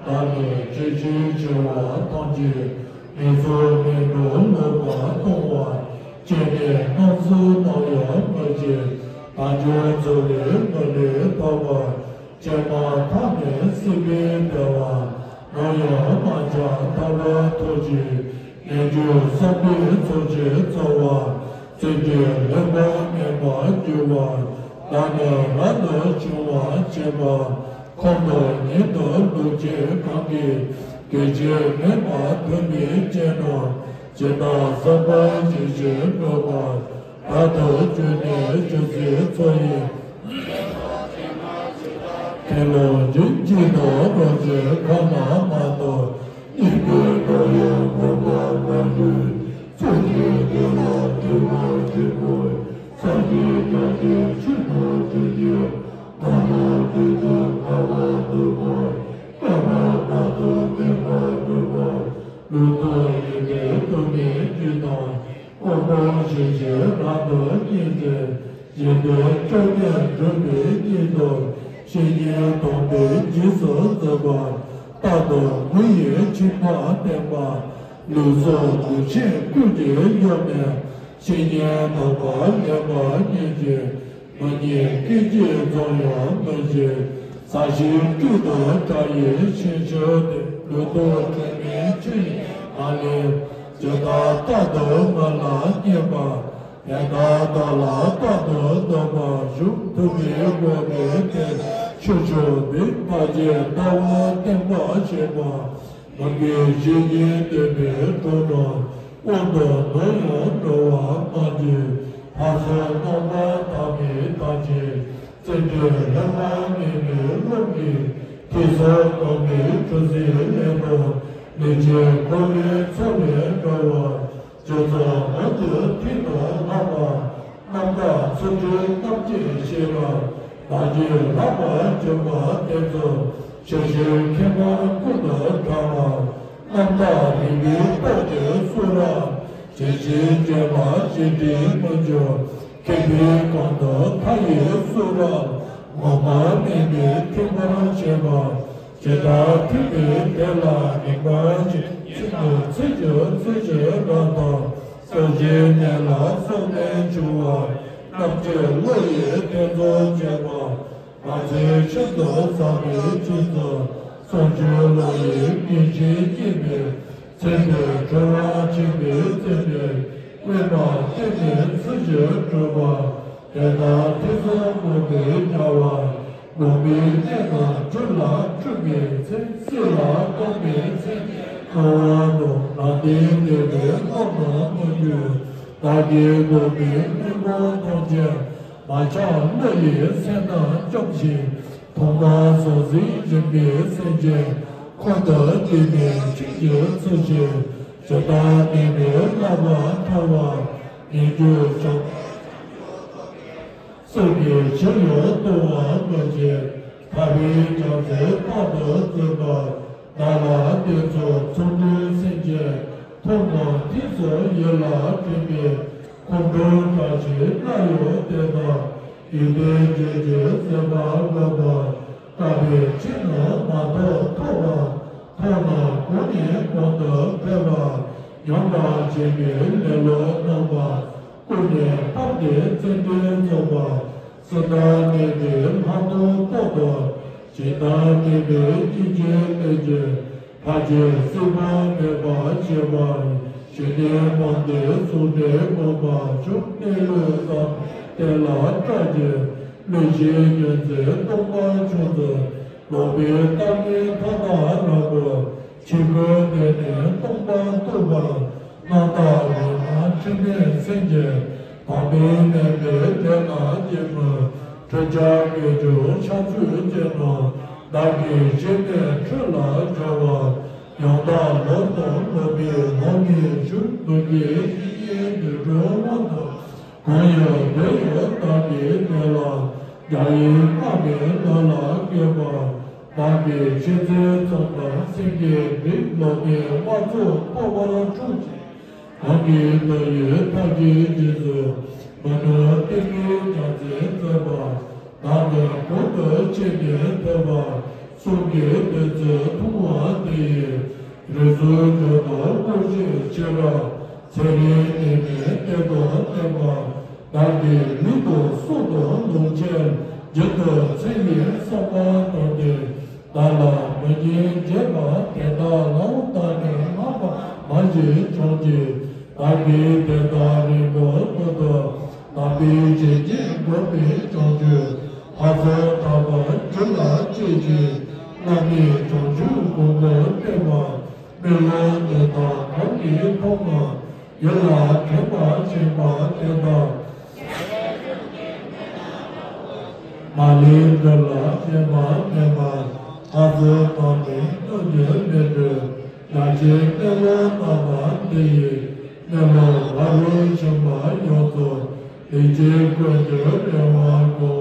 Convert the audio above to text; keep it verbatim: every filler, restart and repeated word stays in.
བདག་ནི་སྐྱེ་འཆི་ཆེ་བ་ཐམས་ཅད། མི་ཚོགས་མེ་དྲོད་ལོག་པར་གཏོང་བ། སྐྱེ་གནས་རྣམ་གསུམ་ནམ་ཡང་མི་ཤེས། དལ་འབྱོར་འཚོ་བའི་མི་ལས་ཐར་བར། སྐྱེ་མ་ཐག་ནས་སྲིད་པའི་བདེ་བ། ནམ་ཡང་མ་ཆགས་ཐར་པ་ཐོབ་ཅིག། ལས་རྒྱུ་བསམ་པའི་ཚོགས་ཀྱི་རྩ་བ། ཚེ་འདིར་ལེན་པ་ངེས་པར་འགྱུར་བ། བདག་ནི་རབ་ཏུ་བྱུང་བར་བྱེད་པ། ཁམས་དང་ཉིད་དུ་ལུས་ཅན་གང་གིས། གེགས་བྱས་མེད་པར་ཐོབ་པའི་སྤྱན་རྣམས། ཇི་ལྟར་བསམ་པ་བཞིན་བྱེད་འགྲུབ་པར། བར་དུ་གྱུར་ནས་སྒྱུ་རྩལ་ཚོགས་ཡི། ཁས་བླངས་རྗེས་གཅིག་ཏུ་རང་བཞིན་ཁམས་རྣམས་མ་དག་སྙིང་པོའི་ནམ་ཡང་ངོ་མ་མ་ལུས། ཚུལ་གྱིས་བདེ་བ་འདུལ་བར་བྱེད་པའི། སངས་རྒྱས་བསྐྱངས་ཏེ་ཆོས་རྣམས་ཐུགས་ཀྱི། མ་རྟོགས་དུས་སུ་ཐར་པ་ཐོབ་པར། བསྐལ་པ་བར་དུ་འདས་པར་འགྲུབ་པར། ལུང་དང་ཡོན་ཏན་དུ་མའི་རྒྱུད་དང་། དབང་པོ་ཞི་ཞིང་རབ་ཏུ་མཉེས་ཏེ། གཞན་དོན་བཅོམ་ནས་འགྲུབ་པའི་གཉེན་དུ། བཤེས་གཉེན་དམ་པས་རྗེས་སུ་འཛིན་པ། རྟག་ཏུ་མུ་ཡི་ཕྱིན་པ་བསྟེན་པ། ལུས་སྲོག་ཀུན་ཆེན་ཀུན་གྱིས་གཡོགས་ནས། བཤེས་གཉེན་དམ་པ་ལེགས་པར་རྙེད་ཅིང་། མི་རྙེད་སྐད་ཅིག་ཙམ་ཡང་མི་བཞེད། ཟ་ཞིང་བཀྲུས་ཏེ་བཀྲ་ཡི་ཕྱིར་མཆོད་དེ། ལུང་དང་འཁྲུལ་མེད་ཆོས་ཡི་ངང་ལས། ཇི་ལྟར་རྟག་ཏུ་སྔར་ལ་བསྙེན་པ། དེ་ལྟར་བདག་ལ་རྟག་ཏུ་སྡོམ་པར་ཞུ། ཐུབ་པའི་དགོངས་པས་དེ་ཆོས་མཆོག་འདི། ཕར་ཕྱིན་ལྟ་བ་བརྟན་པར་བྱེད་པ། མི་དགེ་བཤེས་གཉེན་བསྟེན་པའི་གྲོགས་རྣམས། དབང་དུ་ནམ་ཡང་འགྲོ་བ་མ་མཆིས། ཕར་ཕྱིན་རྣམ་པར་དག་མི་ཐམས་ཅད། བརྩོན་འགྲུས་ལྷག་མ་མེད་པའི་བློ་གིས། ཐོས་བསམ་སྒོམ་པའི་གྲུ་གཟིངས་ལེན་པ། ལས་ཅན་འཁོར་བའི་མཚོ་ལས་བསྒྲལ་བ། སྦྱིན་སོགས་མང་དུ་ཐོས་དང་བསླབ་པ། རྣམ་དག་ཚུལ་ཁྲིམས་རྣམ་དཔྱོད་ཤེས་རབ། བདག་རྒྱུད་ལྷག་པར་གྱུར་པ་དེ་ཚོ། ཕྱིར་བཤོལ་ཁྱད་པར་ཀུན་ཏུ་དགྲ་མ། རྣམ་དག་རིག་པའི་སྟོབས་ཀྱིས་གསུང་རབ། ཇི་བཞིན་བསྟན་པ་གཞན་དྲིང་མི་འགྱུར། མཁས་པའི་གོང་དུ་མཐའ་ཡས་གསུང་རབ། ངོ་མ་མེད་པའི་མཐུན་པར་བྱེད་པ། ཇི་ལྟར་མཐུན་པའི་དེ་ལ་ཉན་པར་བྱེད། ཚིག་ནི་ཚིག་གི་ཚིག་བཞིན་རབ་དང་། སྲོག་གཅོད་ནད་ལ་སྲོག་ལན་ཆུང་བ། རྣམ་དཔྱོད་བློ་ཡིས་ཐེ་ཚོམ་བྱེད་པ། ང་ཚོའི་ཤིན་ཏུ་ཟབ་པའི་ཆོས་ཚོ། སྲོག་གཅོད་བློ་ཡིས་ཉེར་ཞི་བསྙེན་པའི། མཚན་དེ་གྲོལ་བར་བྱེད་པའི་བརྩོན་འགྲུས། དབུས་མ་བསྟན་ནས་ཚུལ་བཞིན་སྒྲུབ་པ། དེ་ལྟར་ཐེ་ཚོམ་མུན་པས་བརྒྱལ་བ། དགོངས་པའི་གནད་རྣམས་འཁྲུལ་ལ་འཁྲུལ་མེད་ཚེ། སྲིད་ལ་ལྟུང་བའི་མཚན་ཉིད་སྣང་བ་དང་། ནང་བསྟན་བསྟན་པའི་བློ་རྣམས་མ་འགྱུར། བདག་གིས་བསྒོམས་པའི་དངོས་པོ་ཐམས་ཅད། མ་ཆགས་བློ་ཡིས་སེམས་རྣམས་བཅོམ་ཞིང་། ཐོག་མར་ཟང་ཟིང་སྦྱིན་པའི་སེམས་ཅན། འཁོར་དང་འདུས་མའི་ཁྱིམ་གྱི་ཚུལ་བཞིན། ཇི་ལྟར་མེད་པའི་བསླབ་པ་ཐར་བ། ཉེ་རྒྱུད་བྱང་སེམས་ཀྱི་ཕྱིར་ཡང་ལྟུང་བ་མ་བྱེད། ཐར་པའི་བྱང་སེམས་རྟག་ཏུ་འཛིན་པ། བདག་ལ་དེ་ཚོ་ཚུལ་ཁྲིམས་སེམས་ཅན། ཐོབ་ན་དེ་ཚོ་ཡིད་ལ་དྲན་པས། ཁོང་ཁྲོ་བྲལ་ཞིང་སླར་ཡང་དེ་དག་ཡོན་ཏན་ཅན་གྱི་སེམས་པ་བསྔོ་བ། དཀའ་བའི་ཕྱིར་ན་མ་ཐོབ་ཐོབ་པ། ཐོབ་ན་གོང་ནས་གོང་དུ་འཕེལ་བ། ཉམས་པར་བྱེད་པའི་ལེ་ལོ་རྣམ་པ། ཀུན་ནས་ཕམ་སྟེ་བརྩོན་འགྲུས་རྫོགས་པ། སྲིད་མཐའ་མེད་པའི་ལྷག་མཐོང་རྟོགས་པ། ཇི་ལྟར་མེད་པའི་སྙིང་རྗེ་ལས་ཀྱི། ཕར་ཕྱིན་སྲིད་པ་མེད་པར་བྱེད་པ། ཞི་གནས་སྤངས་ཏེ་ཟུང་འབྲེལ་སྒོམ་པ་མཆོག་གནས་ལུགས་ཙམ་གཏན་ལ་བཀྲལ་ཅིང་། བློས་བྱས་ཉོན་མོངས་སྟོང་པ་མཆོག་ཏུ། ལོག་པའི་ལྟ་བའི་མཐའ་དག་རབ་བསྒོམ། ཆོས་སྐུ་གནས་ནས་སྟོང་པར་རྟོགས་པ། རྣམ་དག་རང་སྣང་འཁྲུལ་མེད་སེམས་ཀྱི། དང་པོ་མེད་པའི་དེ་ལ་སྐྱེ་མུན། འཁྲུལ་ཆ་གོད་ཆོད་ཕྱག་མཛོད་ཅན་རྣམས། བདག་གིས་ཞི་གནས་འཁྲུལ་ལ་སྦྱོར་བ། ཡང་དག་ལོག་རྟོག་ལོག་པའི་ངོ་མི་འགྱུར། མུན་པའི་དབྱིངས་ཡལ་དུད་འགྲོ་དབང་དུ། གང་ཡང་འདོད་ཡོད་བདག་གི་དོན་ལ། རྒྱ་ཡི་རྔ་མའི་ལ་ལ་བཀོད་པ། བདག་གི་ཆོས་ཚུལ་ཙམ་དང་སེམས་ཀྱི་སྒྲིབ། ལོག་པའི་དབང་ཚུལ་སྤོབས་པར་འཁྲུག་ཅིང་། གང་གིས་བདག་ཡི་ཐབས་ཀྱི་རྗེས་སུ། མི་ནུབ་བསྟན་པའི་བྱང་རྩེ་ཙམ། ཐོས་པ། གསུང་གི་བདུད་རྩི་འཐུང་བ་དེ་ཡིས། རིགས་སུ་འཇུག་ལྟར་བཀོད་བྱའི་ཕྱིར། ཚེ་རིང་ནད་མེད་གནས་སྐབས་བརྟན་པ། བདག་གི་ལུས་དང་སྲོག་དང་ལོངས་སྤྱོད། རྒྱུན་དུ་ཚེ་ཡི་བསམ་པ་བཏང་སྟེ། བདག་ལ་མོས་གུས་བྱེད་པ་དེ་དག་ལའང་བདག་ནི་བསྔགས་པ་མ་བྱས་བྱང་ཆུབ། བདག་གིས་དེ་དག་རིག་པ་མཐོ་དུ། བསྔགས་པའི་བྱིན་གྱིས་བསྒོམས་པས་བྱང་ཆུབ། ལྷ་ཚོགས་དག་པ་རྒྱུད་ལ་སྐྱེས་ཤིང་། བླ་མེད་བྱང་ཆུབ་གོ་འཕང་བསྟན་པ། སྨོན་ལམ་འདི་དག་གང་གིས་ཐོབ་པ། རྒྱུད་ལ་དྲན་པ་བྱེད་པ་དེ་དག་མ་ལུས་འགྲོ་ལ་ཕན་པ་མེད་པ། ལྷ་ཚོགས་དང་ནི་སྟོན་རྒྱུ་མེད་པའི། ཡང་ཅིག་སྨོན་ལམ་བཏབ་པ་འདི་ཡིས། སྨོན་ལམ་བ་རུ་ཕྱིན་པ་ཡོངས་སུ། ལེགས་སྤྱད་ཀུན་གྱི་རེ་བ་བསྐོངས།